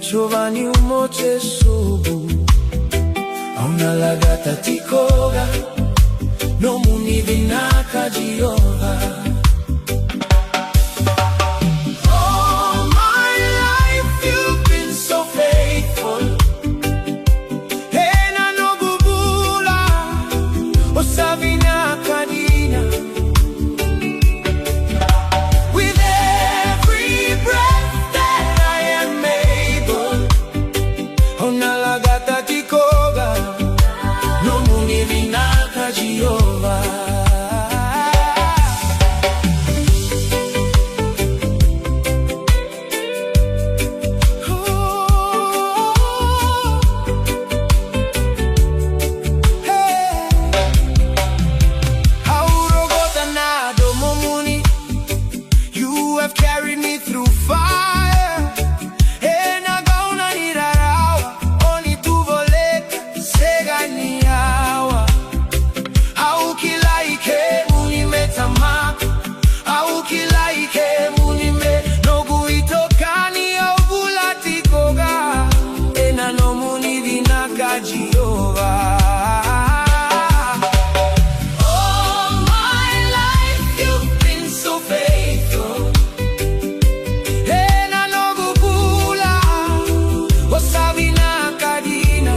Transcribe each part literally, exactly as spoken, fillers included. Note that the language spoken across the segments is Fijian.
Jova niu moce sobu, au na lagata tiko ga nomuni vinaka Jova. All my life you've been so faithful. Ena noqu bula o sa vinaka dina. With every breath that I am able, au na lagata tiko ga nomuni vinaka Jova. Au rogoca na domomuni. You have carried me through fire. Ena gauna ni rarawa o ni tu voleka, sega ni yawa. Au kilai kemuni me tamaka. Au kilai kemuni me noqu itokani. Au bula tiko ga ena nomuni vinaka Jova. All my life you've been so faithful. Ena noqu bula o sa vinaka dina.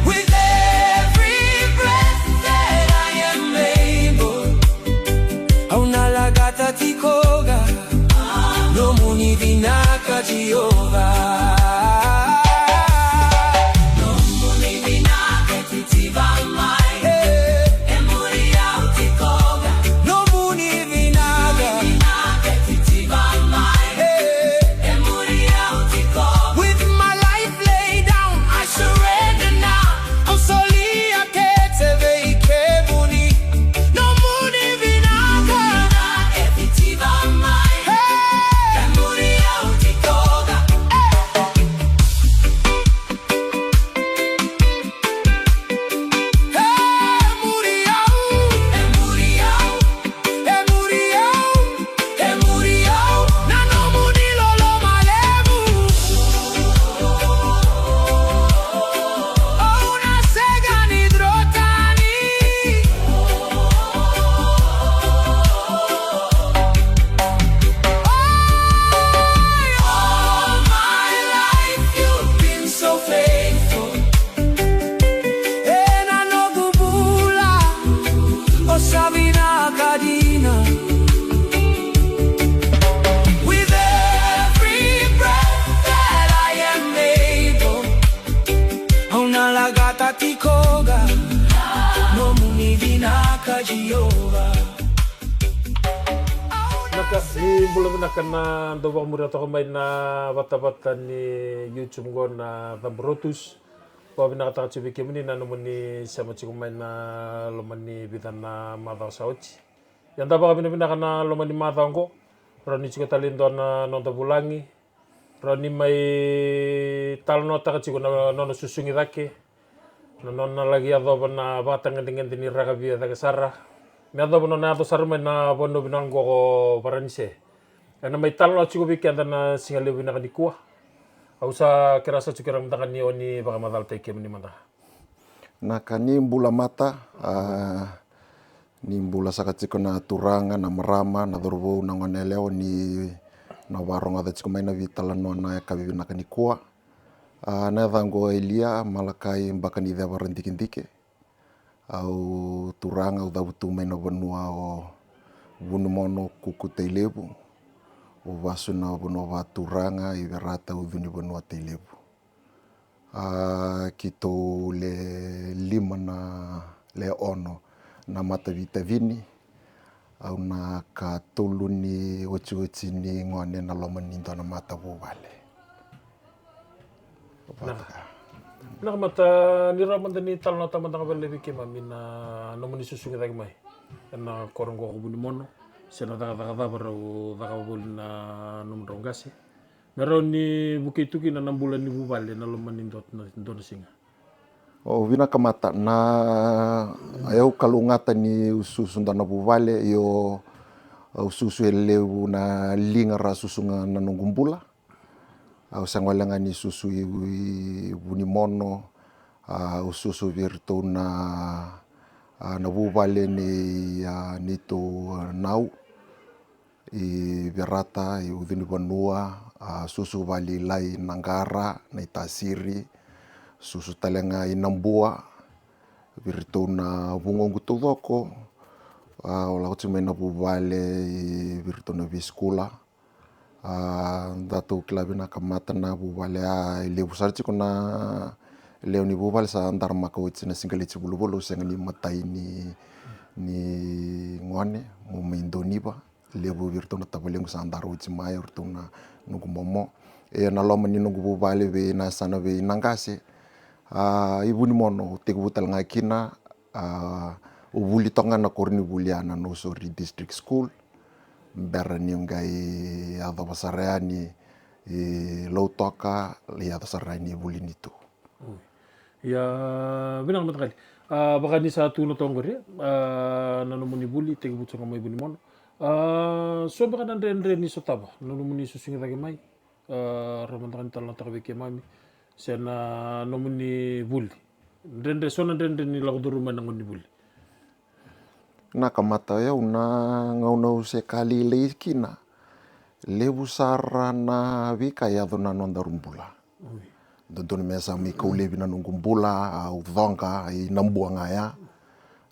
With every breath that I am able, au na lagata tiko ga nomuni vinaka Jova. Nomuni vinaka e titivi mai. E muri au tiko ga. Nomuni vinaka. Vinaka e titivi mai. E muri au tiko ga. With my life laid down, I surrender now. Au solia kece vei kemuni. Nomuni vinaka. Vinaka e titivi mai. Hey! E muri au tiko ga. Hey! E muri au, e muri au, e muri au, e muri au, na nomuni loloma levu. Au na sega ni dro tani. All my life you've been so faithful. Ena noqu bula o sa vinaka dina. With every breath that I am able, au na lagata tiko ga nomuni vinaka Jova. Vinaka, ni bula vinaka na dau vakamuria toka mai na vatavata ni YouTube qo na Cabu Rotus. Vakavinakataka tiko vei kemuni na nomuni sema tiko mai na loma ni vica na macawa sa oti. Ia da vakavinavinaka na loma ni macawa oqo. Rawa ni tiko tale e dua na noda vulagi. Rawa ni mai talanoataka tiko na nona susugi cake. Na nona laki yacova na vakatagedegede ni rakavi e cake sara. Me yacova nona yaco sara mai na vanua vinaka oqo ko Varanise. Ena mai talanoa tiko vei keda na siga levu vinaka nikua. Au sa kerea sa tiko kina mada ga ni o ni vakamacalataki kemuni mada. Na ka ni bula Mata, a, ni bula saka tiko na turaga, na marama, na cauravou, na goneyalewa ni na vakarogoca tiko mai na veitalanoa na yakavi vinaka nikua. A, na yacaqu o Elia Malakai Bakaniceva Radikidike. Au turaga, au cavutu mai na vanua o Vunimono, Kuku, Tailevu. Au vasu na vanua vakaturaga i Verata, Ucu ni Vanua, Tailevu. A, keitou le lima na, le ono na mataveitacini. Au na katolu ni otioti ni gone na loma ni dua na matavuvale. Vinaka. Vinaka Mata, ni rawa mada ni talanoataka mada ga vakalevu vei keimami na nomuni susugi cake mai ena koro oqo ko Vunimono, se na cakacaka cava rau cakava voli na nomudrau qase me rawa ni vukei tu kina na bula ni vuvale na loma ni dua na, dua na siga. O, vinaka Mata, na, au kalougata niu susu dua na vuvale, io au susu e levu na liga ra susu ga na noqu bula. Au sega wale ga ni susu i, i Vunimono, a, au susu vei iratou na, a, na vuvale nei, a, neitou, a, nau i Verata, i Ucunivanua, a, susu vale i Lai, Naqara, Naitasiri, susu tale ga i Nabua, vei iratou na vugoqu taucoko, a, au lako tiko mai na vuvale i vei iratou na veisikula. A, datou kila vinaka mata na vuvale, a, e levu sara tiko na lewe ni vuvale sa daramaka oti na sigaleti vulavula, au sega ni matai ni, ni gone, mo mai Doniva. Levu vei iratou na tavalequ sa dara oti mai, o iratou na noqu momo. E na loma ni noqu vuvale vei na yasana vei Naqase, a, i Vunimono, tekivu tale ga kina, a, au vuli toka ga na koronivuli ya na Nausori District School. Bera niu qai yacova sara yani i Lautoka, lai yaco sara yani i Vuli ni Tu. Ia, vinaka mataqali. A, vaka ni sa tukuna toka qori, a, na nomuni vuli, tekivu toka mai Vunimono. A, so beka na dredre ni sotava na nomuni susugi cake mai. A, rawa mada ga ni talanoataka vei keimami se na nomuni vuli. Dredre, so na dredre ni lako curuma na gauna ni vuli. Na ka mata, o yau na gauna au se ka lailai kina, levu sara na veika e yaco na nodaru bula. Dodonu me sa mai kau laivi na noqu bula, au coqa i Nabua ga ya.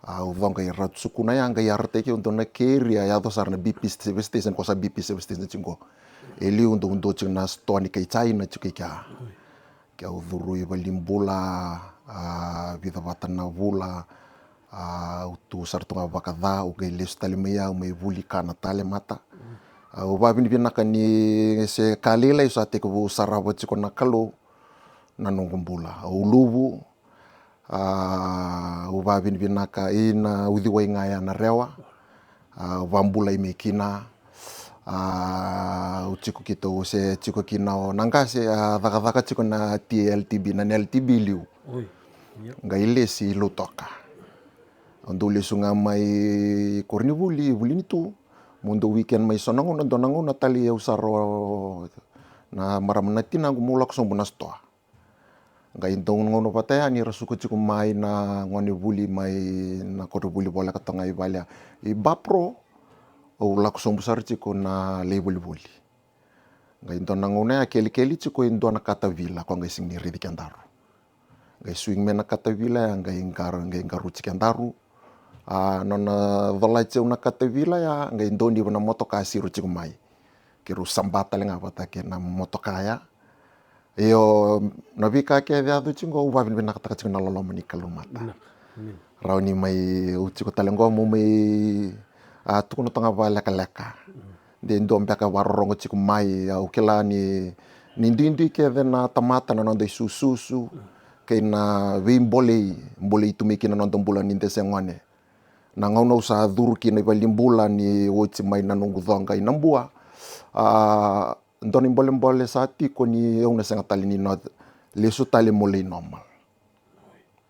Au coqa i Ratu Sukuna ya, qai yarataki au dua na keri, a yaco sara na B P service station, ko sa B P service station tiko. E liu dau dua tiko na sitoa ni kai China tiko i kea. Ke au curu i valenibula, a, vica vata na vula, a, au tu sara tu ga vakaca, au qai lesu tale mai, au mai vuli kana tale mata. Au vavinavinaka ni se ka lailai sa tekivu sarava tiko na Kalou na noqu bula. Au luvu, a, au vavinavinaka i na uciwai ga ya na Rewa, a, au vabulai mai kina, a, au tiko keitou se tiko kina o Naqase, a, cakacaka tiko na T L T B, na N L T B liu. Oi. Ia. Qai lesi i Lautoka. Au dau lesu ga mai koronivuli, Vuli ni Tu. Mo dau weekend mai so na gauna, dua na gauna tale au sara o na marama na tinaqu mo lako sobu na sitoa. Qai dau gauna vata yani ra suka tiko mai na gone vuli mai na koronivuli voleka toka ga i vale ya. I Bapro, au lako sobu sara tiko na lai volivoli. Qai dua na gauna ya kelikeli tiko e dua na katavila, ko qai sega ni raici kedaru. Qai swing mai na katavila ya, qai qar-, qai qaruti kedaru. A, nona colati au na katavila ya, qai Doniva na motoka siro tiko mai. Keirau saba tale ga vata kei na motoka ya. Io, na veika kece yaco tiko qo, au vavinavinakataka tiko na loloma ni Kalou mata. Vinaka. Amen. Rawa ni mai, au tiko tale qo, meu mai, a, tukuna toka ga vakalekaleka. De dua beka vakarorogo tiko mai, au kila ni, ni duidui kece na tamata na noda isususu, kei na veibolei, bolei tu mai kina na noda bula ni da se gone. Na gauna au sa curu kina i valenibula ni oti mai na noqu coqa i Nabua. A, dua na ibolebole sa tiko ni au na sega tale ni na lesu tale mo lai normal.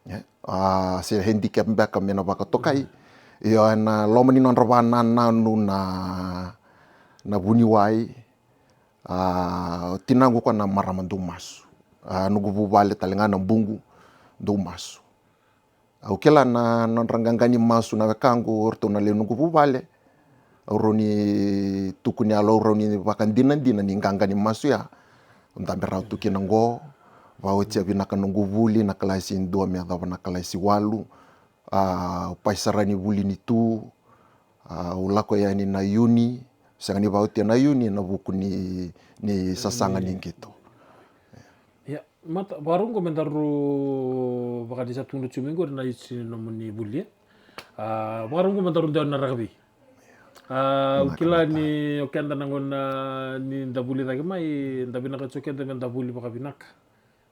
E, a, se handicap beka me na vakatokai. Io, ena loma ni nodra vakanananu na, na vuniwai, a, tinaqu koya na marama dau masu. A, noqu vuvale tale ga na buqu dau masu. Au kila na nodra qaqa ni masu na wekaqu, o ratou na lewe noqu vuvale. Au rawa ni tukuni yalo, au rawa ni vakadinadina ni qaqa ni masu ya. Au dabe rawa tu kina qo, vakaotia vinaka noqu vuli, na kalasi dua me yacova na kalasi walu. A, au pai sara ni Vuli ni Tu. A, au lako yani na uni, sega ni vakaotia na uni ena vuku ni, ni sasaga ni qito. Ia, mata, vakarau qo me daru, vaka ni sa tukuna tiko mai qori na isi ni nomuni vuli, e? A, vakarau qo me daru dewa na rakavi. A, au kila ni o keda na gauna ni da vuli cake mai, da vinakati o keda me da vuli vakavinaka.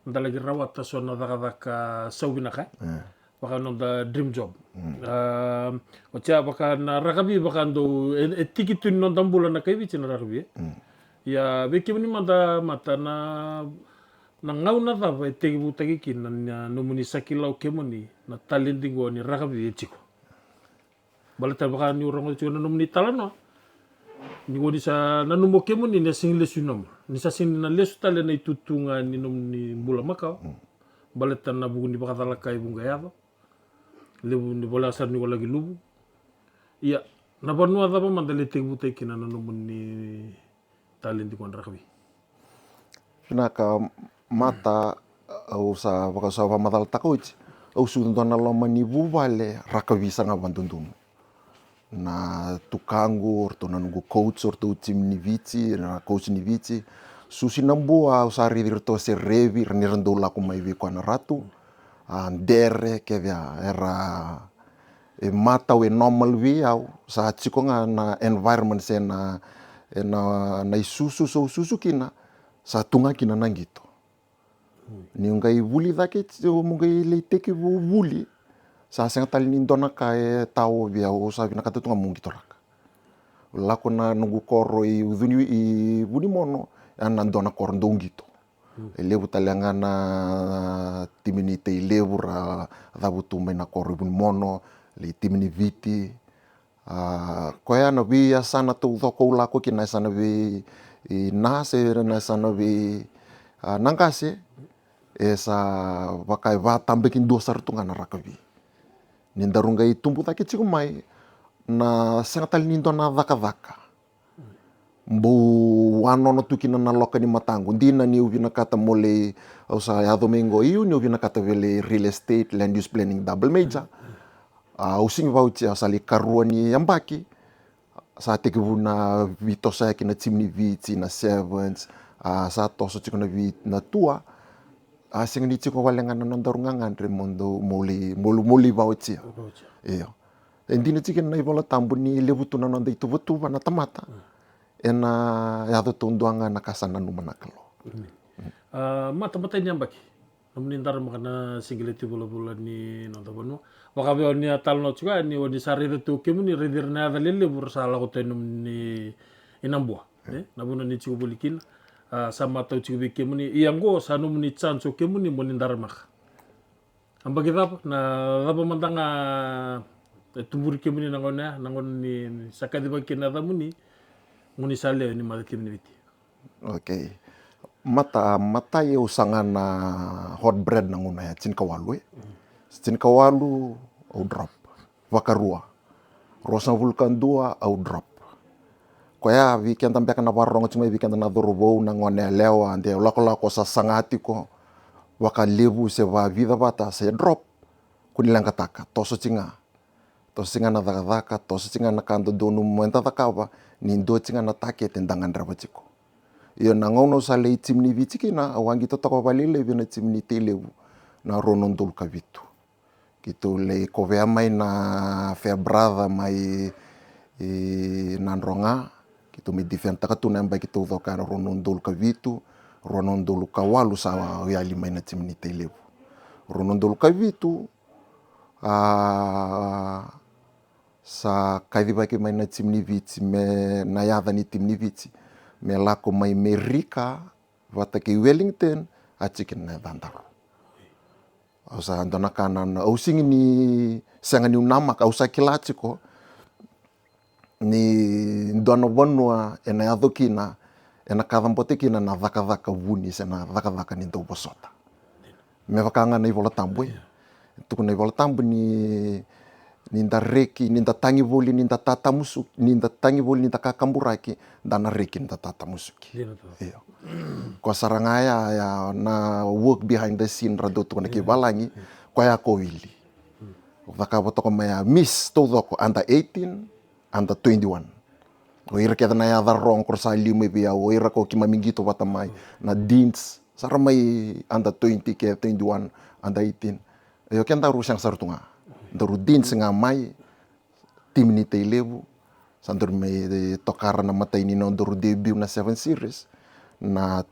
Da laki rawata so na cakacaka sau vinaka, e? E. Vaka noda dream job. Mm. A, oti ya vaka na rakavi vaka dau, e, e tiki tu ni noda bula na kai Viti na rakavi, e? Mm. Ia, vei kemuni mada, mata, na, na gauna cava e tekivutaki kina na, na nomuni sa kila o kemuni na taledi qo ni rakavi e tiko? Baleta vaka niu rogoca tiko na nomuni talanoa, Ni ko ni sa nanuma o kemuni ni a sega ni lesu i normal, ni sa sega ni na lesu tale na itutu ga ni nomuni bula makawa. Baleta na vuku ni vakacalaka e vuqa e yaco. Levu ni voleka sara ni ko laki luvu. Ia, na vanua cava mada le tekivutaki kina na nomuni taledi ko na rakavi? Vinaka Mata, au sa vaka sa vakamacalataka oti, au sucu dua na loma ni vuvale rakavi sa ga vadodonu. Na tukaqu, o ratou na noqu coach, o ratou timi ni Viti, na coach ni Viti. Susu i Nabua, au sa raici iratou se revi, ra ni ra dau lako mai vei koya na ratu. A dere kece a era e matau e normal vei au, sa tiko ga na environment se na, e na, na isusu sa u susu kina, sa tu ga kina na qito. Niu qai vuli cake, mo qai lai tekivu vuli, sa sega tale ni dua na ka e taovi au, au sa vinakata tu ga mo qitoraka. Lako na noqu koro i Ucuni i Vunimono, e na dua na koro dau qito. E levu tale ga na timi ni Tailevu ra cavutu mai na koro i Vunimono, lai timi ni Viti. A, koya na veiyasana taucoko au lako kina, yasana vei i Nase, na yasana vei a, Naqase, e sa vaka e vatabaki dua sara tu ga na rakavi. Ni daru qai tubu cake tiko mai, na sega tale ni dua na cakacaka. Bau wanono tu kina na loka ni mataqu. Dina niu vinakata mo lai, au sa yaco mai qo, iu niu vinakata vei lai real estate, land use planning, double major. A, au sigi vauci, au sa lai karua ni yabaki. Sa tekivu na veitosoyaki na timi ni Viti, na sevens, a, sa toso tiko na vei na tua. A, sega ni tiko wale ga na nodaru gagadre mo dau, mo lai, mo lai, mo lai vauci. Io. E dina tiko na iVola Tabu ni levu tu na noda ituvatuva na tamata. E na yaco taudua ga na ka sa nanuma na Kalou. A, Mata, matai ni yabaki nomuni daramaka na sigileti vulavula ni noda vanua. Vaka vei o ni a talanoa tiko ya, ni o ni sa raica tu o kemuni, raici ira na yaca lelevu ra sa lako tu e nomuni i Nabua, e? Na vanua ni tiko voli kina. A, sa matau tiko vei kemuni. Ia qo sa nomuni chance o kemuni mo ni daramaka. Yabaki cava, na cava mada ga e tuburi kemuni na gauna ya, na gauna ni, ni sa kacivaki kina na yacamuni, mo ni sa lewe ni maca kemuni Viti? Okay. Mata, matai au saga na hot bread na gauna ya, tinikawalu, e? Tinikawalu au drop. Vakarua. Ruasagavulu ka dua au drop. Koya vei keda beka na vakarorogo tiko mai vei keda na cauravou, na gone yalewa, de lakolako sa saga tiko. Vakalevu se vavica vata se drop. Ko ni leqataka, toso tiko ga. Toso tiko ga na cakacaka, toso tiko ga na ka dodonu me da cakava, ni dua tiko ga na takete da gadreva tiko. Io, na gauna au sa lai timi ni Viti kina, au a qito toka vakalailai vei na timi ni Tailevu, na rua na udolu ka vitu. Keitou lai kovea mai na Farebrother mai Nadroga. Keitou mai defend taka tu na yabaki taucoko ya, na rua na udolu ka vitu, rua na udolu ka walu sa yali mai na timi ni Tailevu. Rua na udolu ka vitu, a, sa kacivaki mai na timi ni Viti, me na yaca ni timi ni Viti me lako mai Merika vata kei Wellington, a tiko kina na yacadaru. Au sa dua na ka na, na, au sigi ni sega niu namaka, au sa kila tiko ni dua na vanua e na yaco kina, e na kacabote kina na cakacaka vuni se na cakacaka ni dauvosota. Me vaka ga na iVola Tabu, e? Tukuna na iVola Tabu ni, ni da reki, ni da tagi voli, ni da tatamusuki, ni da tagi voli, ni da kakaburaki, da na reki ni da tatamusuki. Io. Ko sara ga ya, ya na work behind the scene ra dau tukuna ki valagi, koya ko wili. Cakava toka mai ya, miss taucoko, under eighteen, under twenty-one. O ira kece na yaca rogo ko ra sa liu mai vei au, o ira ko keimami qito vata mai, na Deans, sa ra mai under twenty ke twenty-one, under eighteen. Io, kedaru sega sara tu ga. Daru Deans ga mai, timi ni Tailevu, sa daru mai tokara na matai ni nodaru debut na Seven Series, na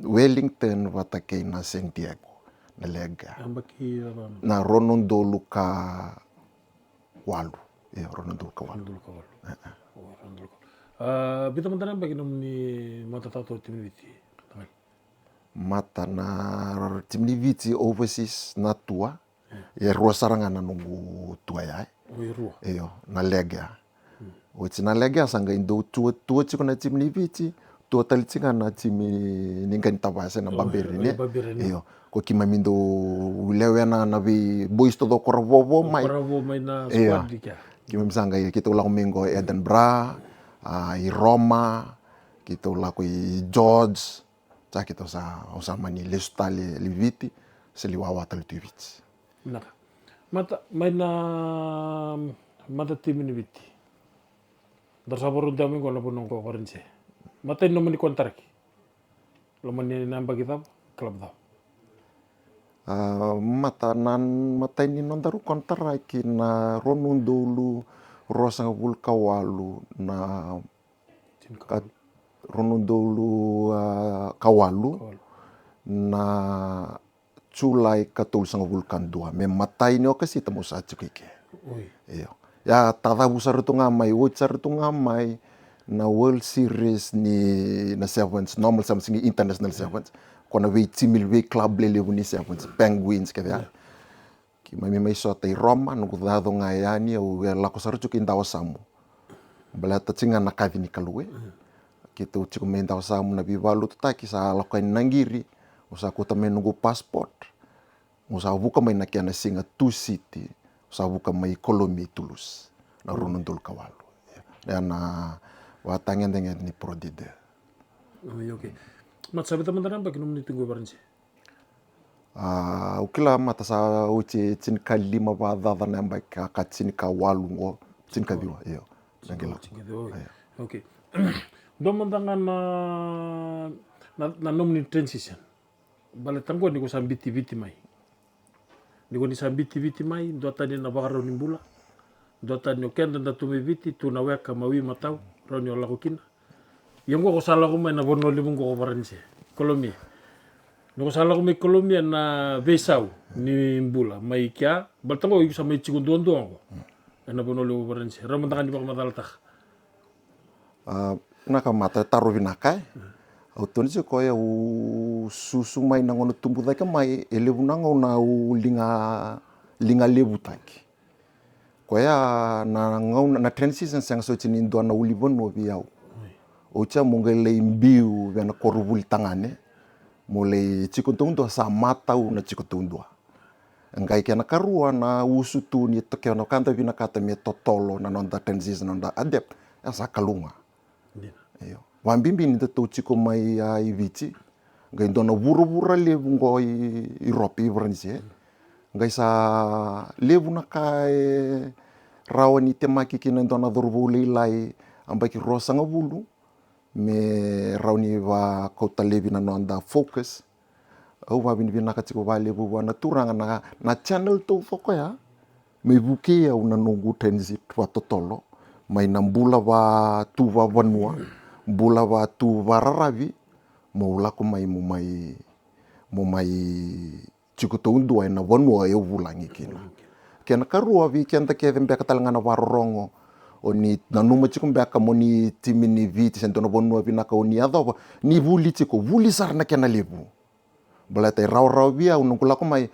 Wellington vata kei na San Diego, na lega. Yabaki cava? Na rua na udolu ka walu. Io, rua na udolu ka walu. Rua na udolu ka walu. E, e. O, rua na udolu ka walu. A, vica mada na yabaki nomuni mata tato timi ni Viti? Mata na timi ni Viti overseas na tua. E rua sara ga na noqu tua ya, e. O, e rua? Io, na lega. Oti na leqa sa qai dau tua, tua tiko na timi ni Viti, tua tale tiko ga na timi ni Qanitavaya se na Baberi, ne? Baberi, ne? Io, ko keimami dau lewena na vei boys taucoko ra vovo mai. Ra vovo mai na squad kea. Keimami sa qai, keitou lako mai qo Edinburgh, a, i Roma, keitou lako i George, sa keitou sa, au sa mani lesu tale i Viti, se li wawa tale tu i Viti. Vinaka. Mata, mai na mata timi ni Viti. Daru sa vakarau dua mai qo na vanua qo Varanise. Matai ni nomuni konitaraki. Loma ni na yabaki cava, club cava? A, mata na matai ni nodaru konitaraki na rua na udolu ruasagavulu ka walu na ka, rua na udolu, a, ka walu na Julai ka tolusagavulu ka dua, me matai ni Okosita mo sa tiko i ke. Io. Ia, tacavu sara tu ga mai, oti sara tu ga mai na World Series ni na Sevens, normal Sevens, ni International Sevens. Ko na vei timi, vei club lelevu ni Sevens, Penguins kece ya. Keimami mai sota i Roma, noqu caco ga yani, au e lako sara tiko i dawasamu. Baleta tiko ga na kaci ni Kalou, e. Keitou tiko mai dawasamu na veivakalotutaki, sa lako yani na qiri, au sa kauta mai noqu passport. Au sa vuka mai na kena siga Tusiti, au sa vuka mai Colomiers, Toulouse, na rua na udolu ka walu. Ia na vatagedegede ni Pro D deux. Oi, okay. Mata, sa vica mada na yabaki nomuni tu qo i Varanise? A, au kila mata sa oti e tinikalima vakacaca na yabaki, ka, ka tinikawalu qo, tinikaciwa, io. Tinikawalu, tinikaciwa, oi. Io. Okay. Dua mada ga na, na, na nomuni transition. Baleta qo ni ko sa bitiviti mai. Ni ko ni sa bitiviti mai, duatani na vakarau ni bula. Duatani o keda da tu mai Viti, tu na weka, mawi, matau, rawa ni o lako kina. Ia qo ko sa lako mai na vanua levu qo ko Varanise, Colomiers. Ni ko sa lako mai Colomiers na veisau ni bula mai kea, baleta qo iko sa mai tiko duadua qo ena vanua levu Varanise. Rawa mada ga ni vakamacalataka. A, na ka mata, taro vinaka, e. Au toni tiko, au susu mai na gauna tubu cake mai, e levu na gauna au liga, liga levutaki. Koya na gauna, na transition sega soti ni dua na ulunivanua vei au. Oti ya mo qai lai biu vei na koronivuli tagane, mo lai tiko taudua, sa matau na tiko taudua. Qai kena karua na usutu ni to-, kena ka da vinakata me totolo na noda transition, na noda adapt, e sa Kalou ga. Io. Vakabibi ni datou tiko mai, a, i Viti. Qai dua na vuravura levu qo i, i Europe, i Varanise. Qai sa levu na ka e rawa ni temaki kina e dua na cauravou lailai, yabaki ruasagavulu, me rawa ni vakauta laivi na noda focus. Au vakavinavinaka tiko vakalevu vua na Turaga na, na channel taucoko ya me vukei au na noqu transit vakatotolo mai na bula vakatu vakavanua, bula vakatu vakararavi, mo lako mai, mo mai, mo mai tiko taudua ena vanua e vulagi kina. Kena karua, vei keda kece beka tale ga na vakarorogo, o ni nanuma tiko beka mo ni timi ni Viti se dua na vanua vinaka o ni yacova, ni vuli tiko, vuli sara na kena levu. Baleta e rawarawa vei au noqu lako mai,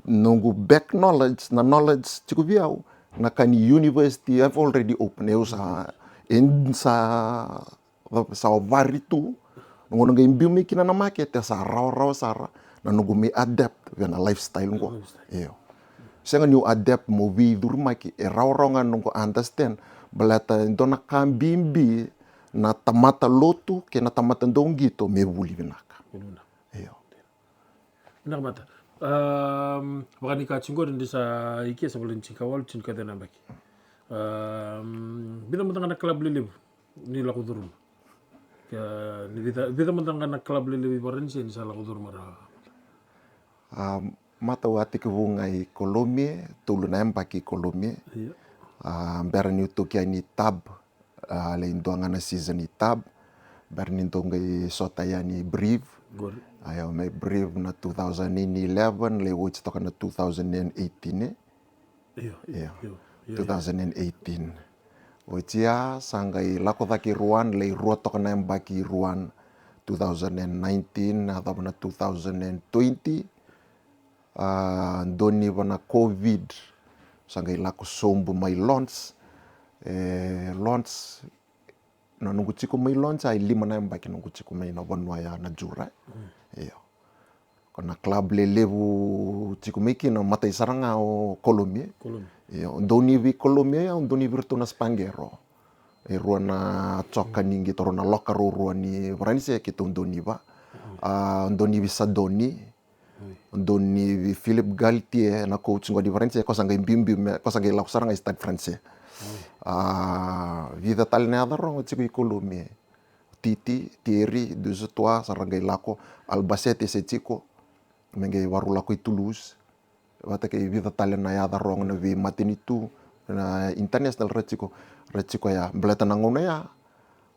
noqu back knowledge, na knowledge tiko vei au, na ka ni university, I've already opened, eu sa, e sa, sa vari tu, na gauna qai biu mai kina na makete, sa rawarawa sara na noqu mai adapt vei na lifestyle qo. Io. Sega niu adapt mo veicurumaki, e rawarawa ga noqu understand, baleta e dua na ka bibi na tamata lotu kei na tamata dauqito me vuli vinaka. Io. Vinaka mata. Am, vakanikati qori ni sa i ke sa voleka ni tinikawalu, tinikaciwa na yabaki. Am, vica mada ga na club lelevu ni lako curuma? Ke ni vica, vica mada ga na club lelevu i Varanise ni sa lako curuma rawa? Am, mata, au a tekivu ga i Colomiers, tolu na yabaki i Colomiers. Io. A, bera niu toki yani i Tarbes, a, lai dua ga na season i Tarbes, bera ni dou qai sota yani i Brive. Qori. A, io, mai Brive na two thousand and eleven, lai oti toka na two thousand and eighteen, e? Io, io, io, io. Two thousand and eighteen. Oti ya, sa qai lako cake i Rouen, lai rua toka na yabaki i Rouen, two thousand and nineteen, a yacova na two thousand and twenty. A, doniva na COVID, sa qai lako sobu mai Lens. E launch, na noqu tiko mai launch, a e lima na yabaki noqu tiko mai na vanua ya na Jura. Io. Ko na club lelevu tiko mai kina, matai sara ga o Colomiers. Io, dau ni vei Colomiers ya, dau ni vei iratou na Spanghero. E rua na joka ni qito, rau na loka ruarua ni Varanise, keitou dau ni va. A, dau ni vei Sadoni. Dau ni vei Philippe Galtier, na coach qo ni Varanise, ko sa qai biubiu me, ko sa qai lako sara ga i Stade Français. A, vica tale na yaca rogo tiko i Colomiers. Titi, Thierry, Dusautoir, sa ra qai lako, Albacete se tiko, me qai vakarau lako i Toulouse. Vata kei vica tale na yaca rogo na veimatanitu, na international ra tiko, ra tiko ya. Baleta na gauna ya,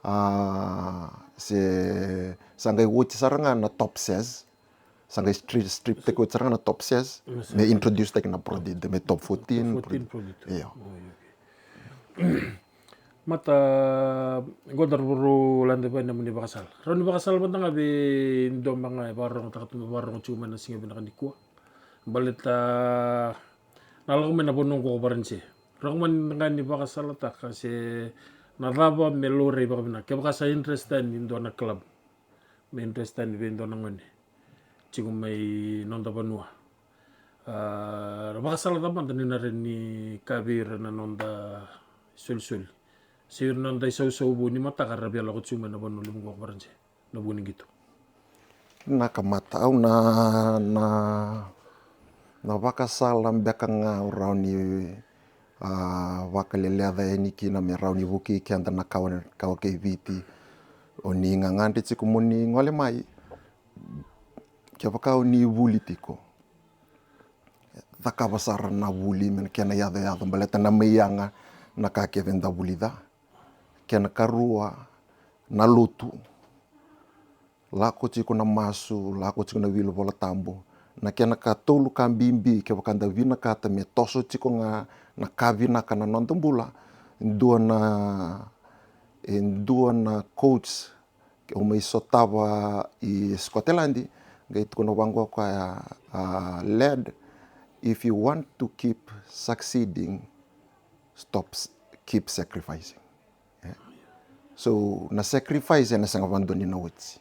a, se, sa qai oti sara ga na top seize, sa qai strip, strip taki oti sara ga na top seize, me introduce taki na Pro D, me top fourteen, Pro D. Io. Mata, qo da rau lade vei na nomuni vakasala. Rau ni vakasala mada ga vei dua ga e vakarogotaka tu, me vakarogotaka tiko mai na siga vinaka nikua. Baleta na lako mai na vanua qo ko Varanise, rau mani ga ni vakasalataka se na cava me laurai vakavinaka. Kevaka sa interest tani dua na club, me interest tani vei dua na gone tiko mai noda vanua. A, ra vakasala cava mada ni na rawa ni kaya vei ira na noda isolisoli se ira na noda isausau vou ni mataka ra via lako tiko mai na vanua levu qo ko Varanise, na vua ni qito? Na ka mata, au na, na, na vakasala beka ga au rawa ni, a, vakaleleca yani kina me rawa ni vukei keda na kawa, kawa kei Viti. O ni gagadre tiko mo ni gole mai. Kevaka o ni vuli tiko, cakava sara na vuli me na kena yacoyaco, baleta na mai yaga na ka kece da vulica. Kena karua, na lotu. Lako tiko na masu, lako tiko na wili Vola Tabu. Na kena katolu ka bibi, kevaka da vinakata me toso tiko ga na ka vinaka na noda bula. Dua na, e dua na coach au mai sotava i Scotland, qai tukuna vaqo o koya, a, lad, if you want to keep succeeding, stop s-, keep sacrificing. E. So, na sacrifice ena sega vakadua ni na oti.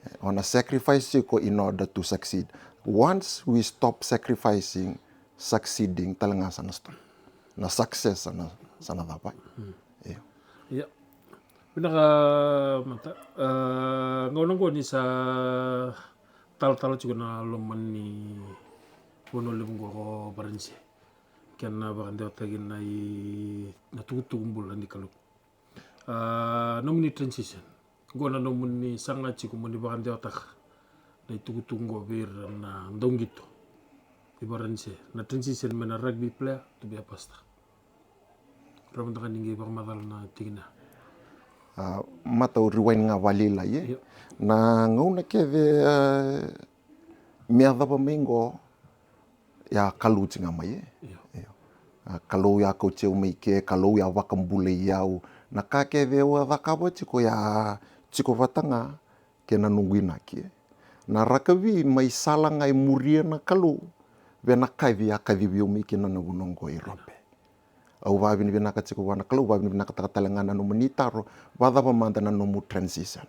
E, o na sacrifice tiko in order to succeed. Once we stop sacrificing, succeeding tale ga sa na stop. Na success sa na, sa na cava. Io. Ia. Vinaka Mata. A, gauna qo ni sa talatala tiko na loma ni vanua levu qo ko Varanise. Kena vakadewataki na i, na tukutuku bula ni Kalou. A, nomuni transition. Qo na nomuni saga tiko mo ni vakadewataka na itukutuku qo vei ira na dauqito i Varanise. Na transition mai na rugby player to be a pastor. Rawa mada ga ni qai vakamacala na tikina. A, Mata, au rewind ga vakalailai, e? Io. Na gauna kece, e, me yacova mai qo, ya Kalou tiko ga mai, e? Io. Io. A, Kalou ya kauti au mai ke, Kalou ya vakabulai au. Na ka kece au a cakava tiko ya tiko vata ga kei na noqu inaki, e. Na rakavi mai sala ga e muria na Kalou vei na kaci a kacivi au mai kina na vanua qo i Robe. Au vakavinavinaka tiko vua na Kalou, vakavinavinakataka tale ga na nomuni taro, vakacava mada na nomu transition.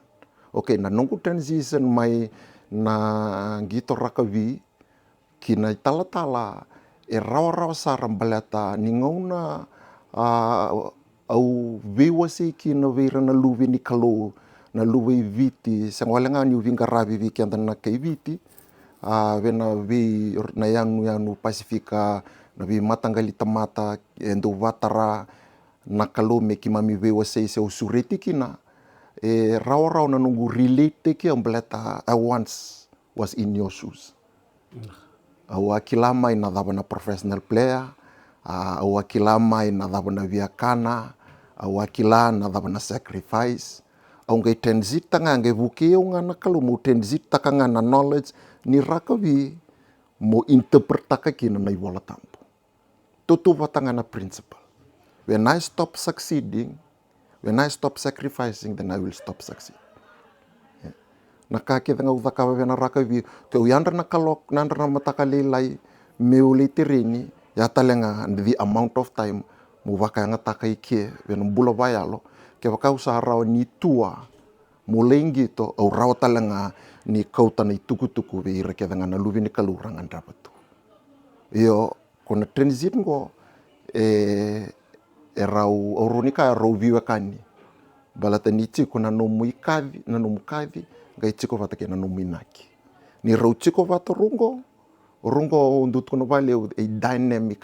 Okay, na noqu transition mai na qito rakavi ki na italatala e rawarawa sara baleta ni gauna, a, au veiwasei kina vei ira na luve ni Kalou, na luve i Viti, sega wale ga niu veiqaravi vei keda na kai Viti, a, vei na vei, na yanuyanu Pasifika, na veimataqali tamata e dau vatara na Kalou me keimami veiwasei se au sureti kina. E rawarawa na noqu relate-taki au baleta I once was in your shoes. Au a kila mai na cava na professional player, a, au a kila mai na cava na viakana, au a kila na cava na sacrifice. Au qai transit-taka ga, qai vukei au ga na Kalou meu transit-taka ga na knowledge ni rakavi mo interpret-taka kina na iVola Tabu. Tautauvata ga na principle. When I stop succeeding, when I stop sacrificing, then I will stop succeed. E. Na ka kece ga au cakava vei na rakavi, ke au yadra na kaloko, na yadra na mataka lailai, meu lai tereni, ya tale ga the amount of time Mo vakayagataka i ke vei na bula vakayalo. Kevaka au sa rawa ni tua, mo lai qito, au rawa tale ga ni kauta na itukutuku vei ira kece ga na luve ni Kalou ra gadreva tu. Io, ko na transit qo, e, e rau, au rau ni kaya rau veiwekani. Baleta ni tiko na nomu ikaci, na nomu kaci, qai tiko vata kei na nomu inaki. Ni rau tiko vata rau qo, rau qo au dau tukuna vakalevu, a dynamic,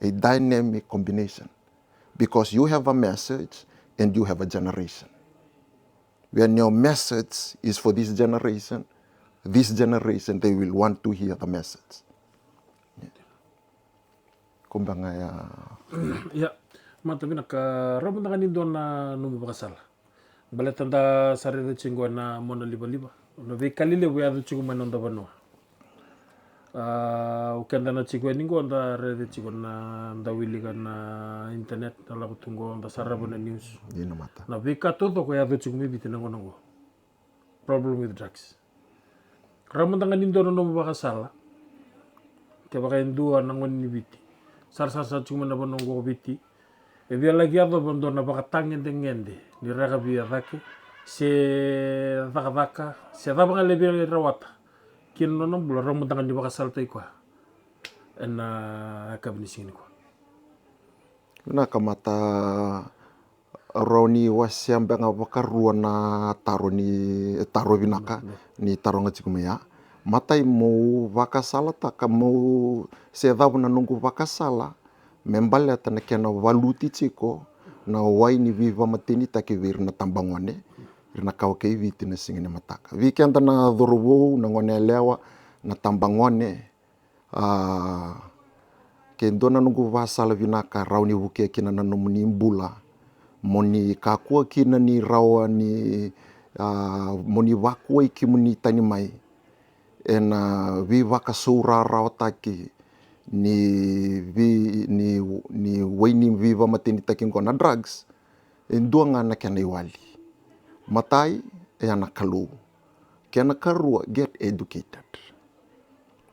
a dynamic combination. Because you have a message and you have a generation. When your message is for this generation, this generation, they will want to hear the message. Ko beka ga ya. Ia, mata vinaka, rau mada ga ni dua na nomu vakasala. Baleta da sa raica tiko qo na monalivaliva, na veika lelevu e yaco tiko mai na noda vanua. A, o keda na tiko yani qo da raica tiko na, da wilika na internet, da lako tu qo da sarava na news. Dina mata. Na veika taucoko e yaco tiko mai Viti na gauna qo. Problem with drugs. Rau mada ga ni dua na nomu vakasala. Kevaka e dua na gone ni Viti sa ra sarasara tiko mai na vanua qo o Viti, e via laki yacova dua na vakatagedegede ni rakavi e cake, se cakacaka, se cava ga e via rawata kina na nona bula, rau mada ga ni vakasalataki koya ena yakavi ni siga nikua. Vinaka mata. Au rawa ni wasea beka ga vakarua na taro ni, taro vinaka ni taroga tiko mai ya. Matai, mo vakasalataka, mo se cava na noqu vakasala me baleta na kena valuti tiko na wai ni veivakamatenitaki vei ira na tabagone, ira na kawa kei Viti na siga ni mataka. Vei keda na cauravou, na gone yalewa, na tabagone, a, ke dua na noqu vakasala vinaka rawa ni vukea kina na nomuni bula, mo ni kakua kina ni rawa ni, a, mo ni vakuai kemuni tani mai ena veivakasaurarawataki ni vei, ni, ni wai ni veivakamatenitaki qo na drugs. E dua ga na kena iwali. Matai, e ya na Kalou. Kena karua, get educated.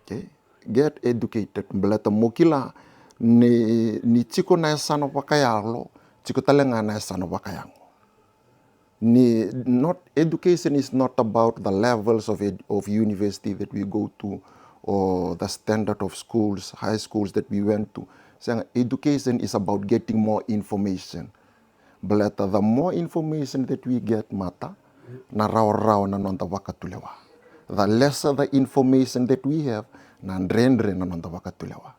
Okay? Get educated. Baleta mo kila ni, ni tiko na yasana vakayalo, tiko tale ga na yasana vakayago. Ni, not, education is not about the levels of ed-, of university that we go to, or the standard of schools, high schools that we went to. Sega, education is about getting more information. Baleta the more information that we get, mata, na rawarawa na noda vakatulewa. The lesser the information that we have, na dredre na noda vakatulewa.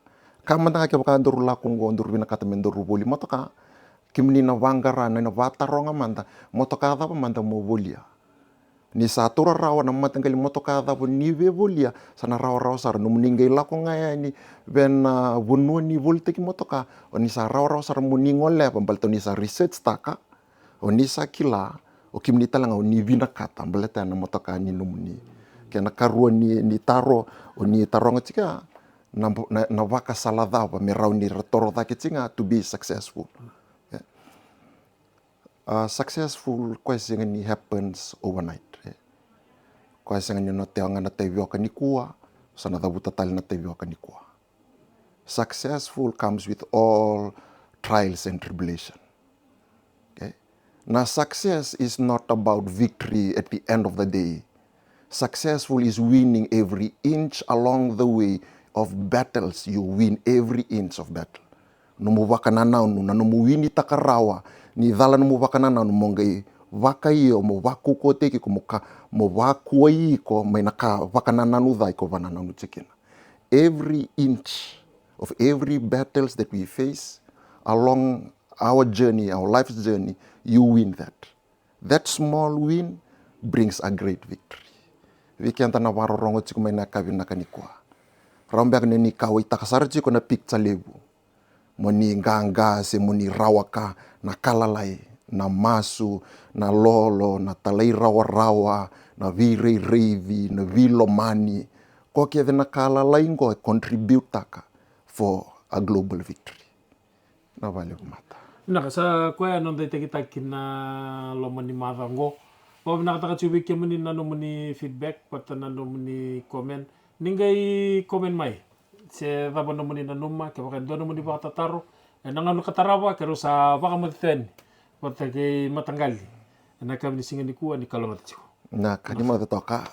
Ka mada ga kevaka daru lako qo, daru vinakata me daru voli motoka, kemuni na vaqara, na, na vataroga mada, motoka cava mada mo volia. Ni sa taura rawa na mataqali motoka cava ni via volia, sa na rawarawa sara nomuni qai lako ga yani vei na vanua ni volitaki motoka, o ni sa rawarawa sara mo ni goleva, baleta o ni sa research taka, o ni sa kila, o kemuni tale ga o ni vinakata, baleta ya na motoka ni nomuni. Kena karua ni, ni taro, o ni taroga tiko ya, na, na, na vakasala cava me rawa ni ra toro cake tiko ga to be successful. Yeah. A, successful koya sega ni happens overnight, e. Koya sega ni na tewa ga na tavioka nikua, sa na cavuta tale na tavioka nikua. Successful comes with all trials and tribulation. Okay? Na success is not about victory at the end of the day. Successful is winning every inch along the way of battles. You win every inch of battle. Nomu vakanananu, na nomu winitaka rawa ni cala nomu vakanananu, mo qai vakaio, mo vakaukauataki iko, mo ka, mo vakuai iko mai na ka vakanananu ca iko vakanananu tiko kina. Every inch of every battles that we face along our journey, our life's journey, you win that. That small win brings a great victory. Vei keda na vakarorogo tiko mai na yakavi vinaka nikua, rawa beka ni ni kauwaitaka sara tiko na picture levu. Mo ni qaqa se mo ni rawaka, na ka lalai, na masu, na lolo, na talairawarawa, na veirairaici, na veilomani. Ko kece na ka lalai qo e contribute taka for a global victory. Na vale mata. Vinaka, sa koya noda itakitaki na loma ni macawa qo. Vakavinakataka tiko vei kemuni na nomuni feedback vata na nomuni comment. Ni qai comment mai se cava nomuni nanuma, kevaka e dua nomuni vakatataro, E na gauna ka tarava, keirau sa vakamacetani vata kei mataqali e na yakavi ni siga nikua ni kalougata tiko. Na ka ni maca toka.